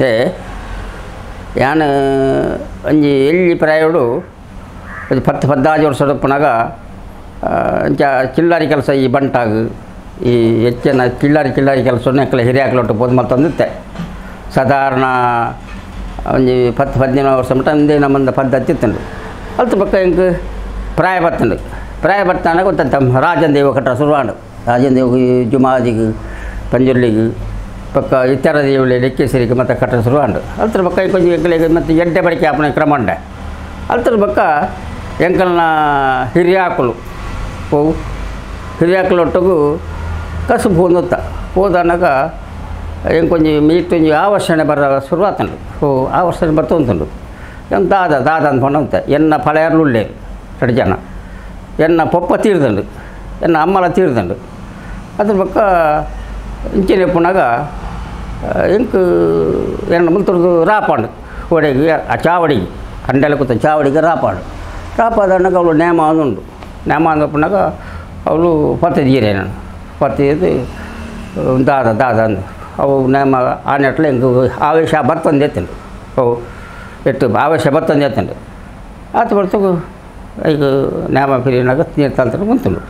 ಏ ಯಾನ್ ಒಂಜಿ ಎಲ್ಲಿ ಪ್ರಾಯೋಡು ಒಂಜಿ 10 15 ವರ್ಷ ಉಪ್ಪುನಗ ಅಂಚ ಚಿಲ್ಲಾರಿ ಕೆಲಸ ಈ ಬಂಟಾಗ ಈ ಹೆಚ್ಚಿನ ಚಿಲ್ಲಾರಿ ಚಿಲ್ಲಾರಿ ಕೆಲಸ ಎಂಕಲ ಹಿರಿಯಾಕಲೊಟ್ಟು ಪೋದು ಮಲ್ತೊಂದಿತ್ತೆ. ಸಾಧಾರಣ ಒಂಜಿ 10 15 ವರ್ಷ ಮಟ್ಟ ಒಂದೇ ನಮ್ಮಂದ ಪದ್ಧತಿ ಇತ್ತುಂಡು. ಅಲ್ತ ಬೊಕ್ಕ ಎಂಕ್ ಪ್ರಾಯ ಬತ್ತುಂಡು. ಪ್ರಾಯ ಬತ್ತಾನಾಗ ಒಂತ ರಾಜನ್ ದೇವ ಕಟ್ಟ ಶುರುವಾಂಡು. ರಾಜನ್ ದೇವ ಜುಮಾದಿಗ್ ಪಂಜುರ್ಲಿಗ್ ಪಕ್ಕ ಇತರ ದೇವಳಿ ಲೆಕ್ಕೇಸರಿಗೆ ಮತ್ತು ಕಟ್ಟ ಶುರುವಾಂಡು. ಅಲ್ತರ ಬೊಕ್ಕ ಕೊಂಚ ಎಂಕಲೆಗ್ ಮತ್ತು ಎಡ್ಡೆ ಬಡಿಕೆ ಆಪುನ ಕ್ರಮ ಉಂಡೆ. ಅಲ್ತರ ಬೊಕ್ಕ ಎಂಕಲ್ನ ಹಿರಿಯಾಕುಲು ಪೋವು ಹಿರಿಯಾಕುಲೊಟ್ಟುಗು ಕಸುಬು ಪೋಂದುತ್ತ ಪೋದನಗ ಎಂಕೊಂಜಿ ಮೀಟೊಂಜಿ ಆವರ್ಷಣೆ ಬರ ಶುರುವಾತುಂಡು. ಓ ಆವರ್ಷಣೆ ಬರ್ತುಂಟುಂಡು. ಎಂಕ್ ದಾದ ದಾದ ಅಂದ್ ಪಂಡ ಎನ್ನ ಪಳೆಯರ್ಲು ಉಲ್ಲೇರು ರಡ್ಡ್ ಜನ. ಎನ್ನ ಪೊಪ್ಪ ತೀರ್ದುಂಡು, ಎನ್ನ ಅಮ್ಮಲ ತೀರ್ದುಂಡು. ಅದ್ರ ಬೊಕ್ಕ ಇಂಚಿನ ಉಪ್ಪುನಗ ಎಂಕ್ ಎನ್ನ ಮುಲ್ತುರ್ದು ರಾಪಾಂಡು ಓಡೆಗ್ ಆ ಚಾವಡಿಗ್ ಅಂಡೆಲ ಕುತ್ತ ಚಾವಡಿಗೆ ರಾಪಾಂಡು. ರಾಪಾದನಗ ಅವಳು ನೇಮ ಉಂಡು. ನೇಮ ಅಂದಪ್ಪನಾಗ ಅವಳು ಪತ್ತೆ ದೀರೆ ನಾನು ಪತ್ತೆ ದಾದ ದಾದ ಅಂದು ಅವು ನೇಮ ಆನೆಟ್ಲೆ ಎಂಕ್ ಆವೇಶ ಬರ್ತೊಂದು ಎತ್ತುಂಡು. ಅವು ಎಟ್ಟು ಆವೇಶ ಬರ್ತೊಂದು ಎತ್ತುಂಡು. ಆತ ಬರ್ತಗು ಈಗ ನೇಮ ಪಿರಿನಾಗ ನೀರು ತಲ್ತಂದು ಉಂತುಂಡು.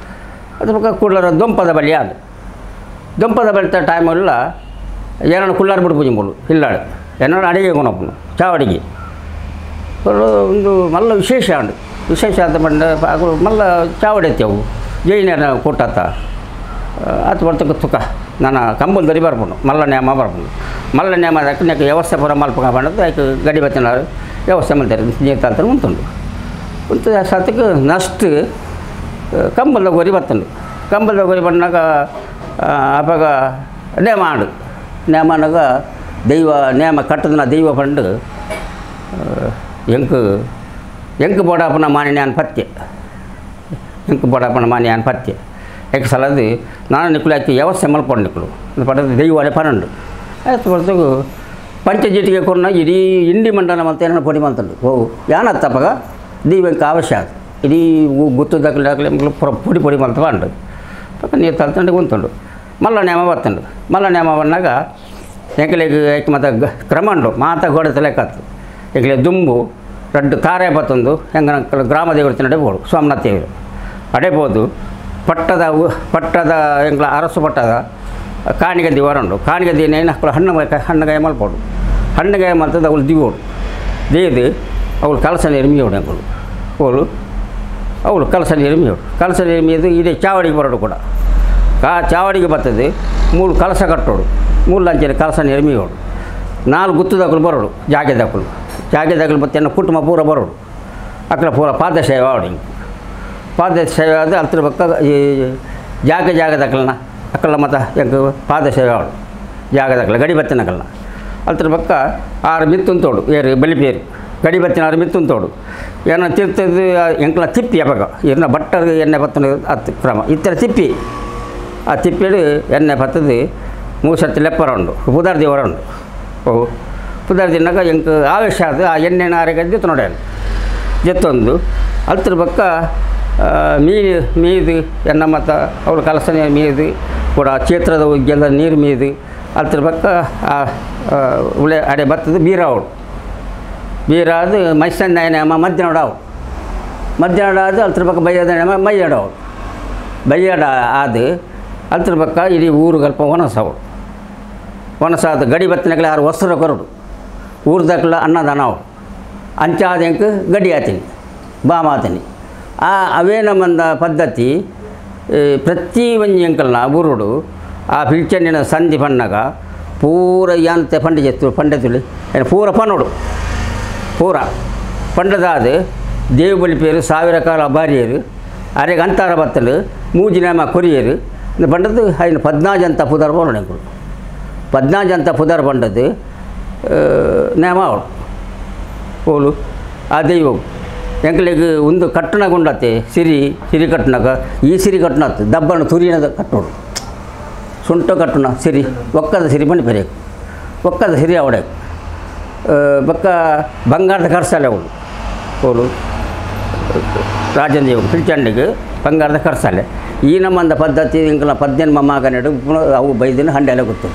ಅದ್ರ ಬೊಕ್ಕ ಕುಳ್ಳರ ದೊಂಪದ ಬಳಿ ಆಂಡ್. ದೊಂಪದ ಬಳಿತ ಟೈಮೆಲ್ಲ ಏನೋ ಕುಳ್ಳಾರು ಬಿಡ್ಪುಜಿ ಮೂಲು ಇಲ್ಲಾಡು ಏನೋ ಅಡಿಗೆ ಕೊನಪ್ಪುನು ಚಾವಡಿಗೆ ಒಂದು ಮಲ್ಲ ವಿಶೇಷ ಆಂಡು. ವಿಶೇಷ ಅಂತ ಪಂಡ ಮಲ್ಲ ಚಾವಡಿ ಎತ್ತೇವು ಜೈನ ಕೂಟತ್ತ ಆತ ಬರ್ತಕ್ಕ ತುಕ ನಾನು ಕಂಬಲ್ ದರಿ ಬರ್ಪುಂಡು ಮಲ್ಲ ನೇಮ ಬರ್ಪುಂಡು. ಮಲ್ಲ ನೇಮ ಅದಕ್ಕೆ ನೆಕ್ ವ್ಯವಸ್ಥೆ ಪೂರ ಮಲ್ಪ ಪಂಡದ್ದು ಐಕ್ ಗಡಿ ಬತ್ತಿನ ವ್ಯವಸ್ಥೆ ಮಲ್ತಾರೆ ನೀರು ತಾಲ್ತಾರೆ ಉಂಟುಂಡು. ಉಂಟು ಸತಕ್ಕೆ ನಸ್ಟ್ ಕಂಬಲ್ದ ಗೋರಿ ಬತ್ತುಂಡು. ಕಂಬಲ್ದ ಗೋರಿ ಬಂದಾಗ ಅಪಗ ನೇಮ ಆಂಡು. ನೇಮನಾಗ ದೈವ ನೇಮ ಕಟ್ಟದನ ದೈವ ಪಂಡು ಎಂಕ್ ಎಂಕ್ ಬೋಡಾಪನ ಮಾನಿನ್ಯಾನ್ ಪತ್ಯ ಎಂಕ್ ಬೋಡಾಪನ ಮಾನಿಯಾನ್ ಪತ್ಯ ಏಕ ಸಲದು ನಾನು ನಿಕ್ಕಲು ಆಯ್ತು ವ್ಯವಸ್ಥೆ ಮಲ್ಕೊಂಡು ನಿಕ್ಕಲು ಪಡೆದು ದೈವನೇ ಪನ್ನೊಂಡು ಆಯ್ತು ಬರ್ತಗು ಪಂಚಜೀಟಿಗೆ ಕೊರ್ನ ಇಡೀ ಇಂಡಿ ಮಂಡಲ ಮಲ್ತ ಏನೋ ಪೊಡಿ ಮಲ್ತಂಡು. ಓ ಯಾನತ್ತಪ್ಪಗ ದೈವಂಕ ಅವಶ್ಯ ಅದು ಇಡೀ ಗುತ್ತು ದಾಖಲೆ ದಾಖಲೆ ಪೊಡಿ ಪೊಡಿ ಮಲ್ತ ಪಂಡು ಪಕ್ಕ ನೀರು ತಲ್ತಂಡು ಉಂತುಂಡು. ಮಲ್ಲ ನೇಮ ಬತ್ತಂಡು. ಮಲ್ಲ ನೇಮ ಬಂದಾಗ ಎಂಕಲೆಗ್ ಐಕ್ ಮತ್ತು ಕ್ರಮ ಉಂಡು ಮಾತ ಗೋಡೆ ತಲೆಕತ್ತು ಎಂಕಲೆ ದುಂಬು ರಡ್ಡು ತಾರೆ ಬತ್ತೊಂದು ಹೆಂಗ ಗ್ರಾಮ ದೇವರು ನಡೆ ಬೋಡು ಸೋಮನಾಥ ದೇವರು ಅಡೆಬೋದು ಪಟ್ಟದ ಪಟ್ಟದ ಎಂಕ್ಲ ಅರಸು ಪಟ್ಟದ ಕಾಣಿಗೆ ದಿವಾರ ಉಂಡು. ಕಾಣಿಗೆ ದಿನ ಹಣ್ಣು ಹಣ್ಣುಗಾಯ ಮಲ್ಪೋಡು. ಹಣ್ಣುಗಾಯ ಮಲ್ತದ ಅವಳು ದಿವೋಡು ದೇದು ಅವಳು ಕಲಸ ನೀರು ಮೀಯೋಡು ಎಂಕುಲು ಅವಳು ಅವಳು ಕಲಸ ನೀರು ಮೀಯೋಡು. ಕಲಸ ನೀರು ಮೀದು ಇದೇ ಚಾವಡಿಗೆ ಬರೋಡು ಕೂಡ ಚಾವಡಿಗೆ ಬರ್ತದೆ. 3 ಕಲಸ ಕಟ್ಟೋಡು. 3 ಲಂಚಿನ ಕಲಸ ನೀರು ಮೀಯೋಡು. 4 ಗುತ್ತದಾಕಲು ಬರೋಡು ಜಾಗೆದಾಕಲು ಜಾಗೆದಾಕಲು ಮತ್ತು ಎನ್ನ ಕುಟುಂಬ ಪೂರ ಬರೋಡು. ಅಕ್ಕಲ ಪೂರ ಪಾದಸೇವೆ ಆವಡು. ಪಾದಸೇವೆ ಆದ ಅಲ್ತರ ಪಕ್ಕ ಈ ಜಾಗ ಜಾಗದಾಕಲನ ಅಕ್ಕಲ ಮತ್ತು ಎಂಕ್ ಪಾದಸೇವೆ ಆವಡು ಜಾಗದಾಕಲ ಗಡಿ ಬತ್ತಿನಕಲ್ನ ಅಲ್ತರ ಪಕ್ಕ 6 ಮಿತ್ತುಂತೋಡು ಏರು ಬಲಿಪೇರು ಗಡಿ ಬತ್ತಿನ 6 ಮಿತ್ತುಂತೋಡು ಏನೋ ತೀರ್ಥದ್ದು ಎಂಕಲ ತಿಪ್ಪಿ ಅಪಗ ಎನ್ನ ಬಟ್ಟರ್ ಎಣ್ಣೆ ಬತ್ತನ ಹತ್ತು ಕ್ರಮ ಇತ್ತರ ತಿಪ್ಪಿ ಆ ತಿಪ್ಪಿಡು ಎಣ್ಣೆ ಬತ್ತದು 3 ಸರ್ತಿ ಲೆಪ್ಪರ ಉಂಡು ಪುದಾರ್ ದೇವರ ಉಂಡು. ಓ ಪುದಾರ್ ದಿನಾಗ ಎಂಕ್ ಆವೇಶ ಅದು ಆ ಎಣ್ಣೆನ ಆರೆಗೆ ಜೊತ್ತು ನೋಡ್ಯಾನ ಜೊತ್ತೊಂದು ಅಲ್ತರ ಪಕ್ಕ ಮೀನು ಮೀದು ಎನ್ನ ಮತ್ತು ಅವಳು ಕಲಸನೆ ಮೀದು ಕೂಡ ಕ್ಷೇತ್ರದ ಗೆಲ್ಲ ನೀರು ಮೀದು ಅಲ್ತರ ಪಕ್ಕ ಆ ಉಳೆ ಅಡೆ ಬತ್ತದು ಬೀರಾವಳು ಬೀರಾದು ಮೈಸಣ್ಣ ನೇಮ ಮಧ್ಯಾಹ್ನ ಮಧ್ಯಾಹ್ನ ಅದು ಅಲ್ತರ ಪಕ್ಕ ಬೈಯದ ನೇಮ ಮೈಯಾಡವಳು ಬೈಯಾಡ ಅದು ಅಲ್ತರ ಪಕ್ಕ ಇಡೀ ಊರುಗಲ್ಪ ಒಣಸವಳು ಒಣಸಾದ ಗಡಿ ಬತ್ತಿನಕಲೆ 6 ವಸ್ತ್ರ ಕೊರಡು ಊರ್ದಕ್ಲ ಅನ್ನದಾನ ಅವಳು ಅಂಚಾದ ಎಂಕ್ ಗಡಿ ಆತೀನಿ ಬಾಮಾತೀನಿ ಆ ಅವೇ ನಮ್ಮಂದ ಪದ್ಧತಿ ಪ್ರತಿ ಒಂಜಿ ಎಂಕಲ್ನ ಊರುಡು ಆ ಪಿಲ್ಚಣ್ಣಿನ ಸಂಧಿ ಪಣ್ಣಾಗ ಪೂರ ಯಾಂತೆ ಪಂಡೆ ಜೆತ್ತು ಪಂಡೆ ತುಳಿ ಪೂರ ಪನ್ನೋಡು ಪೂರ ಪಂಡದಾದ ದೇವ ಬಲಿಪೇರು 1000 ಕಾಲ ಬಾರಿಯರು ಅರೆಗೆ ಅಂತಾರ ಬತ್ತಲು ಮೂಜಿ ನೇಮ ಕೊರಿಯರು ಪಂಡದ್ದು ಐನು 14 ಅಂತ ಪುದಾರ್ ಬೋಣ ಎಂಕುಲು 14 ಅಂತ ಪುದಾರ್ ಪಂಡದ್ದು ನೇಮ ಅವಳು ಓಲು ಆ ದೈವ ಎಂಕಲೆಗ್ ಒಂದು ಕಟ್ಟಣ ಗುಂಡತ್ತೆ ಸಿರಿ ಸಿರಿ ಕಟ್ಟಣಕ ಈ ಸಿರಿ ಕಟ್ಟಣ ದಬ್ಬನ ತುರಿಯದ ಕಟ್ಟೋಡು ಸುಂಟ ಕಟ್ಟಣ ಸಿರಿ ಒಕ್ಕದ ಸಿರಿ ಬಣ್ಣಿ ಪೆರಿಯಕು ಒಕ್ಕದ ಸಿರಿ ಅವಡೆ ಬೊಕ್ಕ ಬಂಗಾರದ ಕರ್ಸಾಲೆ ಅವಳು ಅವಳು ರಾಜನ್ ದೇವ ಪಿಲ್ಚಂಡಿಗೆ ಬಂಗಾರದ ಕರ್ಸಾಲೆ ಈ ನಮ್ಮಂದ ಪದ್ಧತಿ ಎಂಕಲ್ನ 18 ಮೊಮ್ಮಗನೆಡು ಅವು ಬೈದಿನ ಹಂಡೆಲೆ ಗೊತ್ತು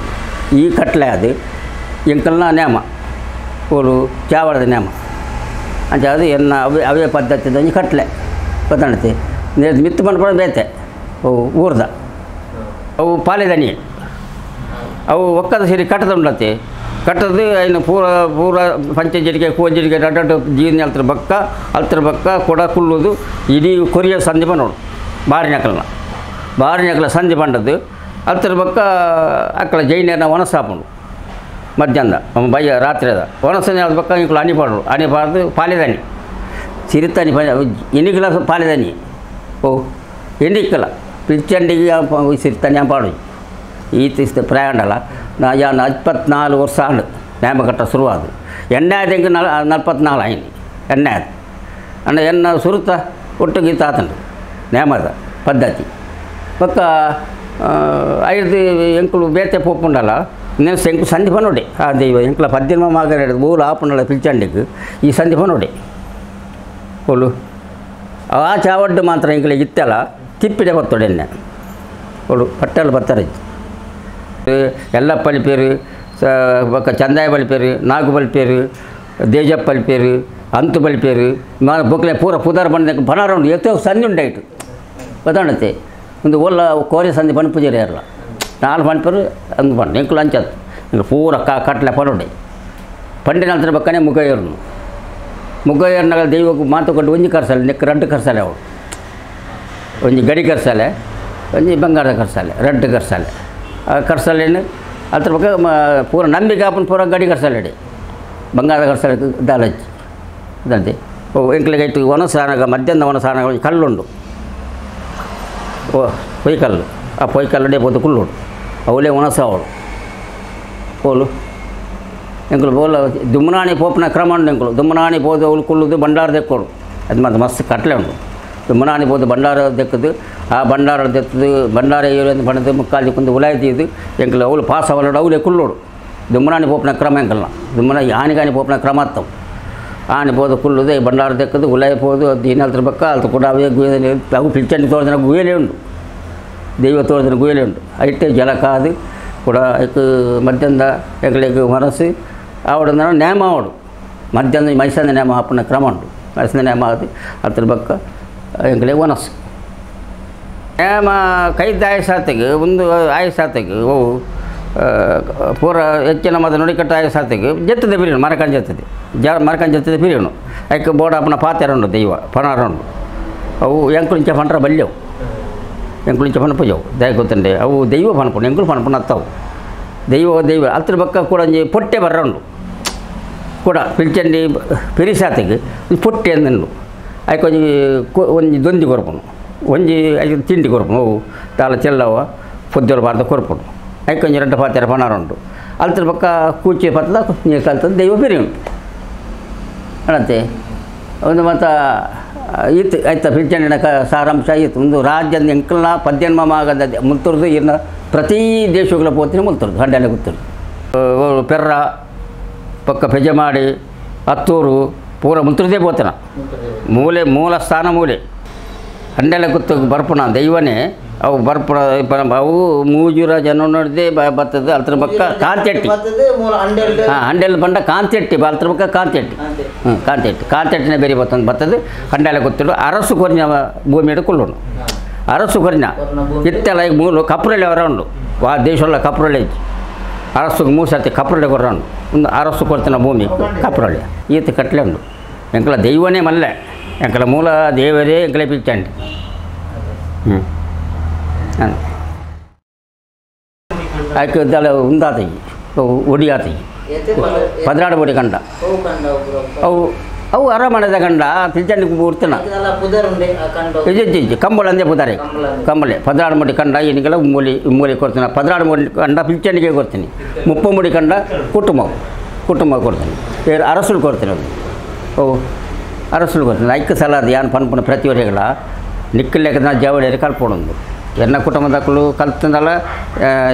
ಈ ಕಟ್ಲೆ ಅದು. ಎಂಕಲ್ನ ನೇಮ ಓಲು ಚಾವಡದ ನೇಮ ಅಂಚ ಅದು ಎನ್ನ ಅವೇ ಅವೇ ಪದ್ಧತಿ ಒಂಜಿ ಕಟ್ಲೆ ಗೊತ್ತಾಣತಿ ಮಿತ್ತು ಪಂಡ ಬೇತೆ ಅವು ಊರ್ದ ಅವು ಪಾಲೆದನಿ ಅವು ಒಕ್ಕದ ಸೇರಿ ಕಟ್ಟದ ಉಂಡತೆ ಕಟ್ಟದು ಐನು ಪೂರ ಪೂರ ಪಂಚಜಿಡಿಗೆ ಕೋಂಜಿಡಿಗೆ ಅಡ್ಡ ಜೀವನ ಅಲ್ತರ ಬಕ್ಕ ಅಲ್ತರ ಬಕ್ಕ ಕೊಡ ಕುಲ್ಲುದು ಇಡೀ ಕೊರಿಯ ಸಂಧಿ ಬಂದೋಡು ಬಾರಿನಕಲ್ನ ಬಾರಿನಕಲ ಸಂಧಿ ಬಂಡದ್ದು ಅಲ್ತರ ಬಕ್ಕ ಅಕ್ಕಳ ಜೈನರ ಒಣಸಾಪುಂಡು ಮಧ್ಯಾಹ್ನ ಬಯ್ಯ ರಾತ್ರಿ ಅದ ಒಣಸನೆ ಅದ ಬಕ್ಕ ಇಂಕುಲು ಅಣಿ ಪಾಡು ಅಣಿ ಪಾಡ್ದು ಪಾಲೆದನಿ ಸಿರಿತಾನಿ ಎನ್ನಿಕಲ ಪಾಲೆದನಿ ಓ ಎನ್ನಿಕ್ಕಲ ಪಿಲ್ಚಂಡಿಗೆ ಸಿರಿತಾನಿ ಪಾಡು ಈತ ಪ್ರಯಾಣಲ್ಲ ನಾ ಯಾನ್ 24 ವರ್ಷ ಆಂಡು ನೇಮಕಟ್ಟ ಶುರುವಾದ ಎಣ್ಣೆ 44 ಆಯ್ತು ಎಣ್ಣೆ ಅಂಡ ಎನ್ನ ಸುರುತ ಒಟ್ಟಿಗೆ ಈತ ಆತಂಡು ನೇಮದ ಪದ್ಧತಿ ಬೊಕ್ಕ ಐದು ಎಂಕುಲು ಬೇತೆ ಪೋಪುಂಡಲ್ಲ నేను ಎಂಕು ಸಂಧಿ ಪನೋಡೆ ಆ ದೈವ ಎಂಕುಲ ಪದ್ಯಮ ಮಾಗರ ಊರು ಆಪುಂಡಲ್ಲ ಪಿಲ್ಚಂಡಿಗೆ ಈ ಸಂಧಿ ಪನೋಡೆ ಓಲು ಆ ಚಾವಡ್ಡು ಮಾತ್ರ ಎಂಕುಲಿಗೆ ಇತ್ತಲ್ಲ ತಿಪ್ಪಿಡೆ ಬತ್ತೋಡೆ ಎಣ್ಣೆ ಓಲು ಪಟ್ಟಲು ಬತ್ತಾರೆ ಎಲ್ಲಪ್ಪ ಪೇರು ಬೊಕ್ಕ ಚಂದಾಯ ಬಲಿಪೇರು ನಾಗು ಬಲಿಪೇರು ದೇಜಪ್ಪ ಬಲಿಪೇರು ಅಂತು ಬಲಿಪೇರು ಬೊಕ್ಲೆ ಪೂರ ಪುದಾರ್ ಬಂದ ಬನಾರ ಉಂಡು ಎತ್ತೋ ಸಂಧಿ ಉಂಡಾಯಿತು ಗೊತ್ತಾಣತೆ ಒಂದು ಒಲ್ಲ ಕೋರೆ ಸಂಧಿ ಪನ್ ಪೂಜಾರಿ ಇರಲ್ಲ ನಾಲ್ಕು ಪನ್ಪೇರು ಅಂದು ಪಂಡು ಎಂಕುಲು ಅಂಚತ್ತು ಇಂಕ ಪೂರ ಕಟ್ಲೆ ಪನೋಡೆ ಪಂಡಿನ ಅಂತರ ಬಕ್ಕನೆ ಮುಗ್ಗಯ್ಯರ್ನು ಮುಗ್ಗಯ್ಯರ್ನಾಗ ದೈವಕ್ಕೆ ಮಾತು ಕೊಟ್ಟು ಒಂಜಿ ಕರ್ಸಲೆ ನೆಕ್ ರಡ್ಡು ಕರ್ಸಲೆ ಅವಳು ಒಂಜಿ ಗಡಿ ಕರ್ಸಲೆ ಒಂಜಿ ಬಂಗಾರದ ಕರ್ಸಲೆ ರಡ್ಡು ಕರ್ಸಲೆ ಆ ಕರ್ಸಲೇನು ಅದ್ರ ಬಗ್ಗೆ ಪೂರ ನಂಬಿಕೆ ಆಪನ ಪೂರ ಗಡಿ ಕರ್ಸಲೆಡಿ ಬಂಗಾರದ ಕರ್ಸಲೆ ದಾಲಜ್ಜಿ ಅದಂತೆ ಓ ಎಂಕ್ಲಿಗೆ ಇಟ್ಟು ಒಣಸಾನಗ ಮಧ್ಯಾಹ್ನ ಒಣಸಾನಗ ಒಂಜಿ ಕಲ್ಲುಂಡು ಓ ಪೊಯ್ಕಲ್ಲು ಆ ಪೊಯ್ಕಲ್ಲಡೆ ಪೋದು ಕುಲ್ಲುಂಡು ಅವಲೇ ಒಣಸ ಅವಳು ಓಲು ಎಂಕುಲು ಬೋಲ ದುಮ್ಮನಾಣಿ ಪೋಪನ ಕ್ರಮ ಉಂಡು ಎಂಕುಲು ದುಮ್ಮನಾಣಿ ಪೋದು ಅವಳು ಕುಲ್ಲುದು ಬಂಡಾರ ದೆಕ್ಕೋಡು ಅದು ಮತ್ತೆ ಮಸ್ತ್ ಕಟ್ಲೆ ಉಂಡು ದುಮ್ಮನಾಣಿ ಪೋದು ಬಂಡಾರ ದೆಕ್ಕದು ಆ ಬಂಡಾರ ದೆತ್ತದು ಬಂಡಾರ ಏರು ಬಣ್ಣದು ಮುಕ್ಕಾಲು ದಿಕ್ಕೊಂದು ಉಲಾಯಿ ತೀದು ಎಂಕುಲು ಅವಳು ಪಾಸ್ ಅವಲೋಡು ಅವಲೇ ಕುಲ್ಲೋಡು ದುಮ್ಮನಾಣಿ ಪೋಪನ ಕ್ರಮ ಎಂಕಲ್ನ ದುಮ್ಮನ ಆನಿಗಾನಿ ಪೋಪನ ಕ್ರಮ ಅತ್ತವು ಆನೆ ಪೋದು ಕುಲ್ಲುದು ಬಂಡಾರ ದೆಕ್ಕದು ಉಲಾಯಿ ಪೋದು ಅದು ದಿನ ಬಕ್ಕ ಅಲ್ತ ಕೂಡ ಅವೇ ಗುಯೆ ಅವು ಪಿಲ್ಚಂಡಿ ತೋರಿದ ಗುಯಲೇ ಉಂಡು ದೈವ ತೋರಿದ ಗುಯಲೇ ಉಂಡು ಐಟೆ ಜಲ ಕಾದು ಕೂಡ ಐಕ್ ಮಧ್ಯಾಹ್ನದ ಎಂಕಲಿಗೆ ಮನಸ್ಸು ಆವಡ ನೇಮ ಆವಡು ಮಧ್ಯಾಹ್ನ ಮೈಸಂದ ನೇಮ ಹಾಪುನ ಕ್ರಮ ಉಂಟು ಮೈಸಂದ ನೇಮ ಆದು ಅದ್ರ ಬಕ್ಕ ಎಂಕಲಿಗೆ ಮನಸ್ಸು ನೇಮ ಕೈದ ಆಯಸಾತಿಗೆ ಒಂದು ಆಯಸಾತಿಗೆ ಅವು ಪೂರ ಹೆಚ್ಚಿನ ಮದ ನುಡಿಕಟ್ಟ ಆಯಸಾತಿಗೆ ಜತ್ತದೆ ಬಿರಿಯನು ಮರಕಂಜ ಜತ್ತದೆ ಜ ಮರಕಂಜ ಜತ್ತದೆ ಬಿರಿಯನು ಐಕ್ ಬೋಡ ಅಪ್ಪನ ಪಾತೆರ ಉಂಡು ದೈವ ಪನಾರ ಉಂಡು ಅವು ಎಂಕುಲಿಂಚ ಪಂಡ್ರ ಬಲ್ಯವು ಎಂಕುಲಿಂಚ ಪಣ ಪೂಜವು ದಯ ಗೊತ್ತಂಡೆ ಅವು ದೈವ ಪಣಪುಂಡು ಎಂಕುಲು ಪಣಪುಂಡು ಅತ್ತವು ದೈವ ದೈವ ಅತ್ರ ಬಕ್ಕ ಕೂಡ ಒಂಜಿ ಪೊಟ್ಟೆ ಬರ್ರ ಉಂಡು ಕೂಡ ಪಿಲ್ಚಂಡಿ ಪಿರಿಸಾತಿಗೆ ಪೊಟ್ಟೆ ಅಂದುಂಡು ಐಕ್ ಒಂಜಿ ಒಂಜಿ ದೊಂದಿ ಕೊರ್ಪುಂಡು ಒಂಜಿ ಐಕ್ ತಿಂಡಿ ಕೊರ್ಪುಂಡು ಅವು ತಾಲ ಚೆಲ್ಲವ ಪೊದ್ದೊಲು ಬಾರ್ದ ಕೊರ್ಪುಂಡು ಐಕ್ ಒಂಜಿ ರಡ್ಡ ಪಾತೆರ ಪಣಾರ ಉಂಟು ಅಲ್ತರ ಪಕ್ಕ ಕೂಚಿ ಪತ್ತದ ನೀರು ಕಲ್ತದ ದೈವ ಬಿರಿ ಉಂಟು ಅಣತೆ ಒಂದು ಮತ್ತು ಈತ್ ಆಯ್ತಾ ಪಿಲ್ಚಂಡಿನ ಕ ಸಾರಾಂಶ ಆಯಿತು ಒಂದು ರಾಜ್ಯದ ಎಂಕಲ್ನ ಪದ್ಯನ್ಮ ಆಗದ ಮುಲ್ತುರ್ದು ಇನ್ನು ಪ್ರತಿ ದೇಶಗಳ ಪೋತಿನ ಮುಲ್ತುರ್ದು ಹಂಡಲೆ ಗೊತ್ತುರ್ದು ಪೆರ್ರ ಪಕ್ಕ ಪೆಜಮಾಡಿ ಹತ್ತೂರು ಪೂರ ಮುಲ್ತುರ್ದೇ ಪೋತನ ಮೂಲೆ ಮೂಲ ಸ್ಥಾನ ಮೂಲೆ ಹಂಡೆಲೆ ಗೊತ್ತು ಬರ್ಪುಣ ದೈವನೇ ಅವು ಬರ್ಪುಣ ಅವು ಮೂಜೂರ ಜನ ನೋಡಿದೆ ಬರ್ತದೆ ಅಲ್ತರ ಪಕ್ಕ ಕಾಂತೆಟ್ಟಿ ಹಾಂ ಹಂಡೆಲ್ ಬಂಡ ಕಾಂತೆಟ್ಟಿ ಅಲ್ತರ ಪಕ್ಕ ಕಾಂತೆಟ್ಟಿ ಹ್ಞೂ ಕಾಂತೆಟ್ಟಿ ಕಾಂತೆಟ್ಟಿನ ಬೇರೆ ಬರ್ತದೆ ಬರ್ತದೆ ಹಂಡೆಲೆ ಗೊತ್ತಿಡು ಅರಸು ಕೊರಿನ ಭೂಮಿ ಕುಲ್ಲುಂಡು ಅರಸು ಕೊರಿನ ಇತ್ತೆಲ್ಲ ಈಗ ಮೂಲು ಕಪ್ರಳ್ಳಿ ಅವರ ಉಂಡು ಆ ದೇಶಲ್ಲ ಕಪ್ರಳ್ಳಿ ಐತಿ ಅರಸು ಮೂರು ಸರ್ತಿ ಕಪ್ರಳ್ಳಿ ಕೊರ ಉಂಡು ಒಂದು ಅರಸು ಕೊಡ್ತಾನ ಭೂಮಿ ಕಪ್ರಳ್ಳಿ ಈತ ಕಟ್ಲೆ ಉಂಡು ಎಂಕಲ ದೈವನೇ ಮಲ್ಲೆ ಎಂಕಲ ಮೂಲ ದೇವರೇ ಎಂಕಲೆ ಪಿಲ್ಚಂಡಿ ಹ್ಞೂ ಆಯ್ಕೆ ಉಂದಾತಯಿ ಒಡಿಯಾತಯಿ 12 ಒಡಿ ಕಂಡ ಅವು ಅವು ಅರಮನೆದ ಕಂಡ ಪಿಲ್ಚಂಡಿ ಊರ್ತನ ಇಜ್ಜಿ ಕಂಬಳ ಅಂದೇ ಪುದಾರೆ ಕಂಬಳೆ 12 ಮುಡಿ ಕಂಡ ಏನಿಗೆಲ್ಲ ಮೂಲಿ ಮೂಲಿ ಕೊಡ್ತೀನಿ 12 ಮುಡಿ ಕಂಡ ಪಿಲ್ಚಂಡಿಗೆ ಕೊಡ್ತೀನಿ 30 ಮುಡಿ ಕಂಡ ಕುಟುಂಬ ಕುಟುಂಬ ಕೊಡ್ತೀನಿ ಅರಸುಲು ಕೊಡ್ತೀನಿ ಅದು ಓ ಅರಸುಲು ಕೊಡ್ತೀನಿ ಐಕ್ಯ ಸಲ ಅದು ಯಾನ್ ಪನ್ಪುನ ಪ್ರತಿವರೆಗಳ ನಿಕ್ಕಲೇಕದ ಜವಳಿಯರು ಕಲ್ಪೊಡೊಂದು ಎನ್ನ ಕುಟುಂಬದಕ್ಕಳು ಕಲ್ತಂದಲ್ಲ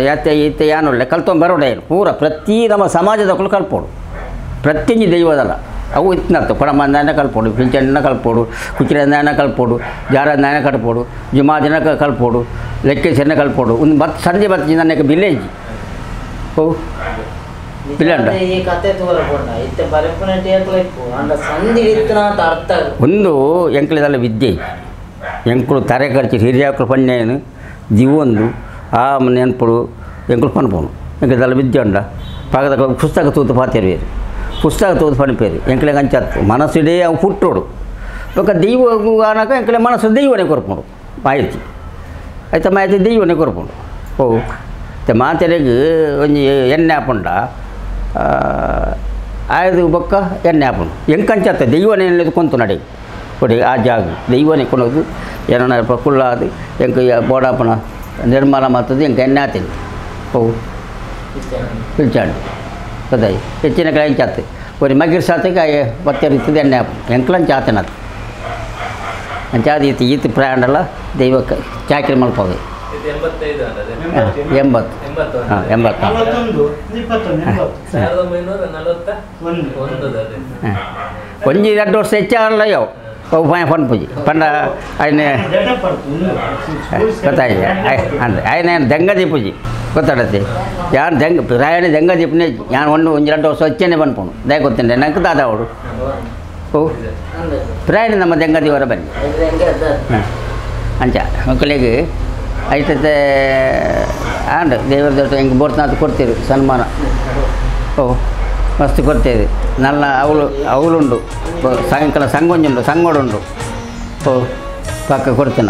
ಯಾತೆ ಈತೆ ಯಾನೊಳ್ಳೆ ಕಲ್ತೊಂದು ಬರೋಡೆ ಪೂರ ಪ್ರತಿ ನಮ್ಮ ಸಮಾಜದಕ್ಕಳು ಕಲ್ಪೋಡು ಪ್ರತಿಯೊಂದು ದೈವದಲ್ಲ ಅವು ಇತ್ತಿನರ್ಥ ಪಡಮಂದಾನ ಕಲ್ಪೋಡು ಪಿಂಚಣ್ಣ ಕಲ್ಪೋಡು ಕುಚಿರಂದಾನ ಕಲ್ಪೋಡು ಜಾರಂದಾನ ಕಟ್ಪೋಡು ಜುಮಾದಿನ ಕಲ್ಪೋಡು ಲೆಕ್ಕೇಶ್ವರನ ಕಲ್ಪೋಡು ಒಂದು ಬತ್ ಸಂಜೆ ಬತ್ತಿ ನನಗೆ ವಿಲೇಜ್ ಓ ಪಿಲ್ಲಂಡ ಈ ಕತೆ ತೋರಕೊಂಡ ಇತ್ತೆ ಬರೆಪುನಟ್ಟಿ ಇಪ್ಪು ಅಂಡ ಸಂಧಿ ಇತ್ತನಾತ ಅರ್ಥ ಒಂದು ಎಂಕ್ಲೆದಲ್ಲ ವಿದ್ಯೆ ಎಂಕುಲು ತರೆ ಖರ್ಚು ಹಿರಿಯಾಕುಲು ಪಣ್ಣೇನು ಜೀವೊಂದು ಆ ನೆನಪುಡು ಎಂಕುಲು ಪನ್ಪೋನು ಎಂಕ್ಲೆದಲ್ಲ ವಿದ್ಯೆ ಉಂಡ ಪಾಕದ ಪುಸ್ತಕ ತೂತು ಪಾತಿರುವೇರು ಪುಸ್ತಕ ತೂತು ಪನ್ಪೇರು ಎಂಕ್ಲೆ ಅಂಚತ್ತು ಮನಸ್ಸಿಡೇ ಅವು ಪುಟ್ಟೋಡು ಬೊಕ ದೈವ ಆನಕ ಎಂಕ್ಲೆ ಮನಸ್ಸು ದೈವನೇ ಕೊರ್ಪುಂಡು ಮಾಹಿತಿ ಆಯ್ತಾ ಮಾಹಿತಿ ದೈವನೇ ಕೊರ್ಪುಂಡು ಓ ಇತ್ತೆ ಮಾತೆರೆಗ್ ಒಂಜಿ ಎಣ್ಣೆ ಆಪುಂಡ ಆಯ್ದು ಬೊಕ್ಕ ಎಣ್ಣೆ ಆಪುಂಡು ಎಂಕಂಚತ್ತ ದೈವನೇ ಕೊಂತು ನಡೆ ಕೊಡಿ ಆ ಜಾಗ ದೈವನೇ ಕೊನೋದು ಏನೋ ಕುಳ್ಳಾದು ಎಂಕ ಬೋಡಾಪನ ನಿರ್ಮಾಣ ಮಾಡ್ತದೆ ಎಂಕ ಎಣ್ಣೆ ಆತೀನಿ ಓ ಪಿಲ್ಚಾಂಡು ಗೊತ್ತಾಯಿ ಹೆಚ್ಚಿನ ಕಡೆ ಎಂಚಾತು ಒಂದು ಮಗಿರ್ ಸಾತಕ್ಕೆ ಬತ್ತೆ ಇರ್ತದೆ ಎಣ್ಣೆ ಆಪು ಎಂಕ್ಲಂಚ ಆತನದು ಅಂಚಾದ ಈತ ಈತ ಪ್ರಯಾಣಲ್ಲ ದೈವಕ್ಕೆ ಚಾಕ್ರಿ ಮಲ್ಪೋದು 80 ಹಾಂ 80 ಹಾಂ ಒಂಜಿ 2 ವರ್ಷ ಹೆಚ್ಚಾಗಲ್ಲ ಯಾವ ಅವು ಪನ್ಪುಜಿ ಪಂಡ ಅಯ್ಯನೆ ಗೊತ್ತಾಯಿ ಅಂದರೆ ಅಯ್ಯನ ದೆಂಗ ದೀಪುಜಿ ಗೊತ್ತಾಡತ್ತೆ ಯಾರು ದೆಂಗ ರಾಯಣ ದೆಂಗ ದೀಪನೇ ಯಾನ್ ಒಂದು ಒಂಜಿ 2 ವರ್ಷ ಹೆಚ್ಚೇನೆ ಪನ್ಪುಂಡು ದಯ ಗೊತ್ತಂಡೆ ನಂಗೆ ದಾದ ಅವಳು ಓ ಪ್ರಾಯಣ ನಮ್ಮ ದೆಂಗ ದೇವರ ಬನ್ನಿ ಹಾಂ ಅಂಚ ಮಕ್ಕಳಿಗೆ ಐತತೆ ಆಂಡ್ ದೇವರ ದೊಡ್ಡ ಹೆಂಗೆ ಬೋರ್ನಾಥ್ ಕೊಡ್ತೀರಿ ಸನ್ಮಾನ ಓ ಮಸ್ತ್ ಕೊಡ್ತೀರಿ ನಲ್ಲ ಅವಳು ಅವಳುಂಡು ಸಾಯಂಕಾಲ ಸಂಗೊಂಜುಂಡು ಸಂಗೋಡುಂಡು ಓ ಪಕ್ಕ ಕೊಡ್ತೀನ.